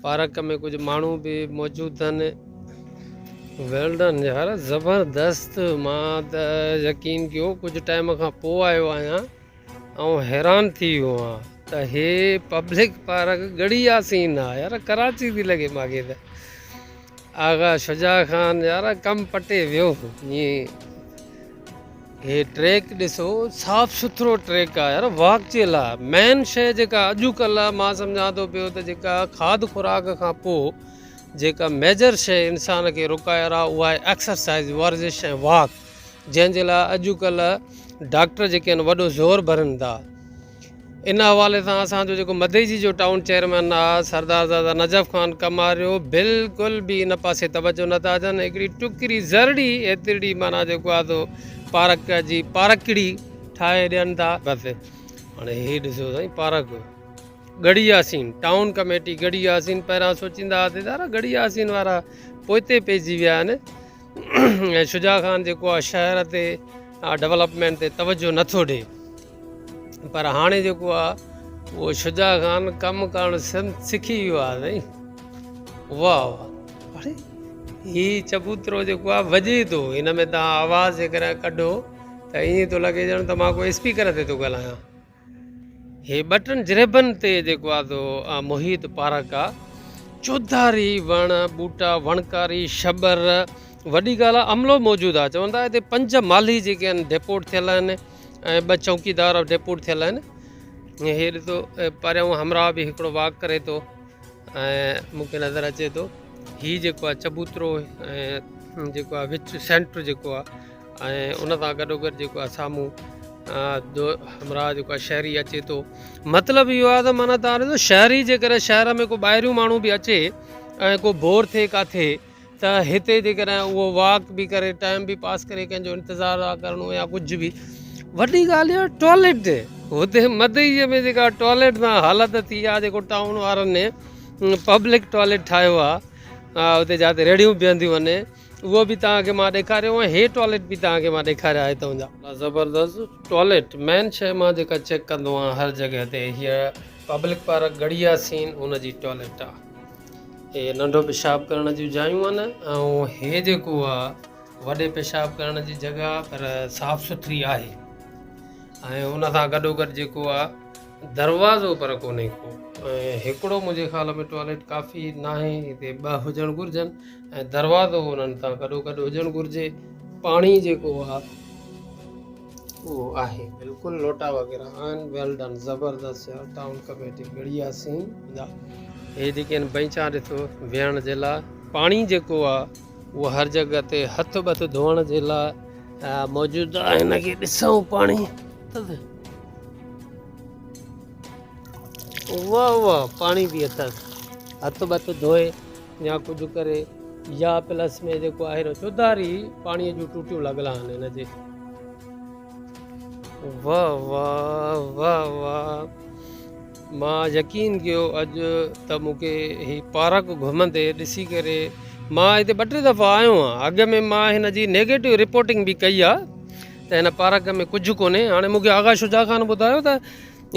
Park ۾ ڪجهه ماڻهو به موجود آهن. ويل ڊن يار زبردست مان ته يقين ڪيو ڪجهه ٽائيم کان پوء آيو آهيان ۽ حيران ٿي ويو آهيان ته هي پبلڪ پارڪ ڳڙهي ياسين آ يار ڪراچي ٿي لڳي ماکي ته آغا شجاع خان يار ڪم پٽي ويو ائين هي ٽريڪ ڏسو صاف سٿرو ٽريڪ آ يار واڪ جي لاء مين شي جيڪا اڄ ڪلهه مان سمجهان ٿو پيو ته جيڪا کاڌ خوراڪ کان پوء جيڪا ميجر شي انسان کي رڪاير آ اها آهي ايڪسرسائز ورزش ۽ واڪ جنهن جي لاء اڄ ڪلهه ڊاڪٽر جيڪي آهن وڏو زور ڀرن ٿا ان حوالي سان اسان جو جيڪو مدئجي جو ٽائون چيئرمين آ سردار زاده نجف خان ڪماريو بلڪل به ان پاسي توجه نه ٿا ڏين هڪڙي ٽڪري ذرڙي ايترڙي معنيٰ جيڪو آ سو پارڪ جي پارڪڙي ٺاهي ڏين ٿا بس هاڻي هي ڏسو سائين park Garhi Yasin town committee Garhi Yasin پهريان سوچيندا هئاسين ته ڳڙهي ياسين وارا پوئتي پئجي ويا آهن ۽ شجاع خان جيڪو آ شهر تي ڊولپمينٽ تي توجه نٿو ڏي پر هاڻي جيڪو آ اهو شجاع خان ڪم ڪرڻ سکي ويو آ سائين واهه واهه اڙي هي چبوترو جيڪو آ وڄي ٿو هن ۾ تان آواز جيڪڏهن ڪڍو ته ائين ٿو لڳي ڄڻ ته مان ڪو اسپيڪر تي ٿو ڳالهايان هي ٻه ٽن جريبن تي جيڪو آ سو محيط پارڪ آ چوڌاري وڻ ٻوٽا وڻڪاري شٻر وڏي ڳالهه آ عملو موجود آ چون ٿا هتي پنج مالهي جيڪي آهن ڊيپوٽ ٿيل آهن ۽ ٻه چوڪيدار ڊيپوٽ ٿيل آهن هي ڏسو پريان همراهه به هڪڙو واڪ ڪري ٿو ۽ مون کي نظر اچي ٿو هي جيڪو آ چبوترو ۽ جيڪو آ وچ سينٽر جيڪو آ ۽ ان سان گڏو گڏ جيڪو آ سامهون همراهه جيڪو آ شهري اچي ٿو مطلب اهو آ ته معنيٰ تان ڏسو شهري جيڪڏهن شهر ۾ ڪو ٻاهريون ماڻهو به اچي ۽ ڪو بور ٿئي ڪاٿي ته هتي جيڪڏهن اهو واڪ به ڪري ٽائيم به پاس ڪري ڪنهن جو انتظار آ ڪرڻو يا ڪجهه به وڏي ڳالهه اها ٽوائليٽ هتي مدئي ۾ جيڪا ٽوائليٽ سان حالت ٿي آ جيڪو ٽائون وارن پبلڪ ٽوائليٽ ٺاهيو آ اتي جاتي ريڙهيون بيهنديون آهن اهو به توهان کي مان ڏيکاريو ۽ هي ٽوائليٽ به توهان کي مان ڏيکاريا هتان جا. زبردست ٽوائليٽ مين شيء مان جيڪا چيڪ ڪندو آهيان هر جڳهه تي هيء پبلڪ پارڪ ڳڙهي ياسين ان جي ٽوائليٽ آ هي ننڍو پيشاب ڪرڻ جون جايون آهن ۽ هي جيڪو آ وڏي پيشاب ڪرڻ جي جڳهه پر صاف سٿري آهي ۽ ان سان گڏو گڏ جيڪو آ دروازو پر ڪونهي ڪو ۽ هڪڙو منهنجي خيال ۾ ٽوائليٽ ڪافي ناهي هتي ٻه هجڻ گهرجن ۽ دروازو انهن سان گڏو گڏ هجڻ گهرجي پاڻي جيڪو آهي اهو آهي بلڪل لوٽا وغيره آهن ويل ڊن زبردست يار ٽائون ڪميٽي ڳڙهي ياسين جا هي جيڪي آهن بئنچا ڏسو ويهڻ جي لاء پاڻي جيڪو آهي اهو هر جڳهه تي هٿ ٻٿ ڌوئڻ جي لاء موجود آهي هن کي ڏسون پاڻي واهه واهه پاڻي به اٿس هٿ ٻٿ ڌوئي يا ڪجهه ڪري يا پلس ۾ جيڪو آهي نو چوڌاري پاڻي جون ٽوٽيون لڳل آهن هن جي واهه واهه واهه واهه مان يقين ڪيو اڄ ته مونکي هي پارڪ گهمندي ڏسي ڪري مان هتي ٻه ٽي دفعا آيو آهيان اڳ ۾ مان هن جي نيگيٽو رپورٽنگ به ڪئي آهي ته هن پارڪ ۾ ڪجهه ڪونهي هاڻي مونکي آغا شجاع خان ٻڌايو ته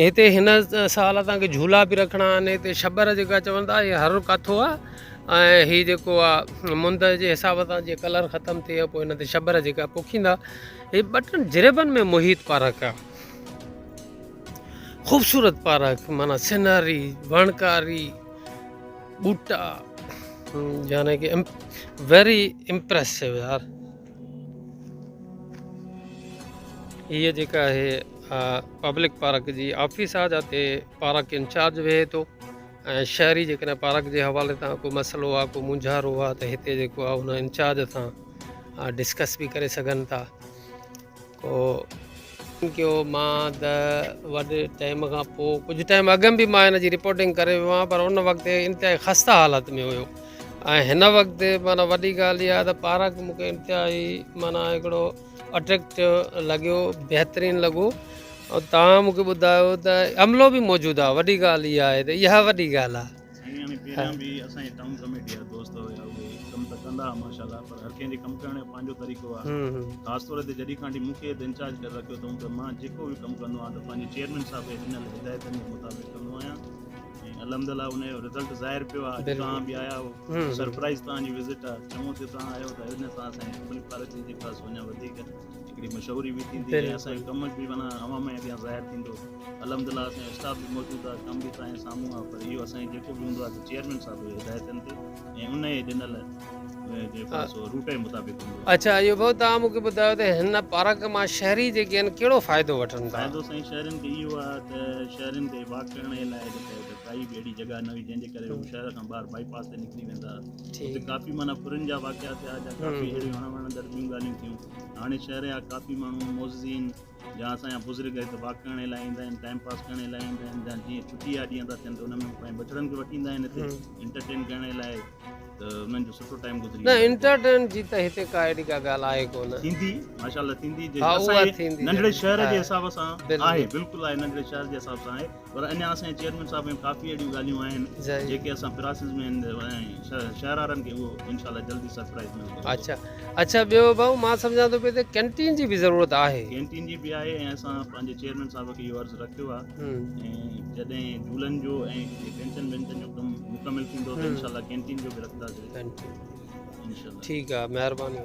هتي هن سال اسان کي جهولا به رکڻا آهن هتي شبر جيڪا چون ٿا هي هر ڪاٿو آهي ۽ هي جيڪو آهي مند جي حساب سان جيئن ڪلر ختم ٿئي پوء هن تي شبر جيڪا پوکيندا هي ٻه ٽن جريبن ۾ محيط پارڪ آهي خوبصورت پارڪ معنيٰ سينري وڻڪاري ٻوٽا يعني ڪي ويري امپريسو يار هيء جيڪا آهي پبلڪ پارڪ جي آفيس آ جاتي پارڪ انچارج ويهي ٿو ۽ شهري جيڪڏهن پارڪ جي حوالي سان ڪو مسئلو آ ڪو مونجهارو آ ته هتي جيڪو آ ان انچارج سان ڊسڪس به ڪري سگهن ٿا ڪو ڪيو مان ته وڏي ٽائيم کان پوء ڪجهه ٽائيم اڳ به مان هن جي رپورٽنگ ڪري ويو آهيان پر ان وقت انتهائي خسته حالت ۾ هيو ۽ هن وقت معنيٰ وڏي ڳالهه اها ته پارڪ مونکي انتهائي معنيٰ هڪڙو اٽريڪٽو لڳيو بهترين لڳو ۽ توهان مونکي ٻڌايو ته عملو به موجود آهي وڏي ڳالهه اها آهي ته اها وڏي ڳالهه آهي. سائين هاڻي پهريان به اسان جي ٽائون ڪميٽي جا دوست هيا اهي ڪم ته ڪندا هئا ماشاءالله پر هر ڪنهن جي ڪم ڪرڻ جو پنهنجو طريقو آهي خاص طور تي جڏهن کان وٺي مون کي هتي انچارج ڪري رکيو اٿئون ته مان جيڪو به ڪم ڪندو آهيان ته پنهنجي چيئرمين صاحب جي ڏنل هدايتن جي مطابق ڪندو آهيان. الحمدلله ان جو رزلٽ ظاهر پيو آهي. اڄ توهان به آيا آهيو، سرپرائز توهان جي وزٽ آهي، چڱو ٿيو توهان آيو ته ان سان اسان جي پبلڪ پارڪ جي جيڪا سو اڃا وڌيڪ هڪڙي مشهوري به ٿيندي ۽ اسان جو ڪم به معنيٰ عوام جي اڳيان ظاهر ٿيندو. الحمدلله اسان جو اسٽاف به موجود آهي، ڪم به توهان جي سامهون آهي، پر اهو اسان جو جيڪو به هوندو آهي ته چيئرمين صاحب جي هدايتن تي ۽ ان جي ڏنل جيڪو آهي سو روٽ جي مطابق هوندو آهي. اڇا اهو ڀائو توهان مون کي ٻڌايو ته هن پارڪ مان شهري جيڪي آهن ڪهڙو فائدو وٺن ٿا؟ فائدو سائين شهرين کي اهو آهي ته شهرين کي واڪ ڪرڻ جي لاء جيڪا هتي ڪائي به اهڙي جڳهه نه هئي جنهن جي ڪري هو شهر کان ٻاهر بائي پاس تي نڪري ويندا هئا. اتي ڪافي معنيٰ ڦرن جا واقعا ٿيا جا ڪافي اهڙيون اڻ وڻندڙ ٻيون ڳالهيون ٿيون. هاڻي شهر جا ڪافي ماڻهو معززين جا اسان جا بزرگ هتي واڪ ڪرڻ لاء ايندا آهن، ٽائيم پاس ڪرڻ لاء ايندا آهن، جا جيئن ڇٽي جا ڏينهن ٿا ٿين ته ان ۾ پنهنجي ٻچڙن کي وٺي ايندا آهن هتي انٽرٽين ڪرڻ لاء ته انهن جو سٺو ٽائيم گذري نه انٽرٽين جي ته هتي ڪا اهڙي ڪا ڳالهه آهي ڪونه. ٿيندي ماشاء الله ٿيندي جي اسان جي ننڍڙي شهر جي حساب سان آهي، بلڪل آهي ننڍڙي شهر جي حساب سان آهي، پر اڃا اسان جي چيئرمين صاحب ۾ ڪافي اهڙيون ڳالهيون آهن جيڪي اسان پراسز ۾ آهن ۽ شهر وارن کي اهو انشاء الله جلدي سرپرائز ملندو. اڇا اڇا ٻيو ڀائو مان سمجهان ٿو پيو ته ڪينٽين جي به ضرورت آهي. ڪينٽين جي به آهي ۽ اسان پنهنجي چيئرمين صاحب کي اهو عرض رکيو آهي ۽ جڏهن جهولن جو ۽ بينچن بينچن جو ڪم مڪمل ٿيندو ته انشاء الله ڪينٽين جو به رکنداسين. ڪينٽين انشاء الله. ٺيڪ آهي مهرباني.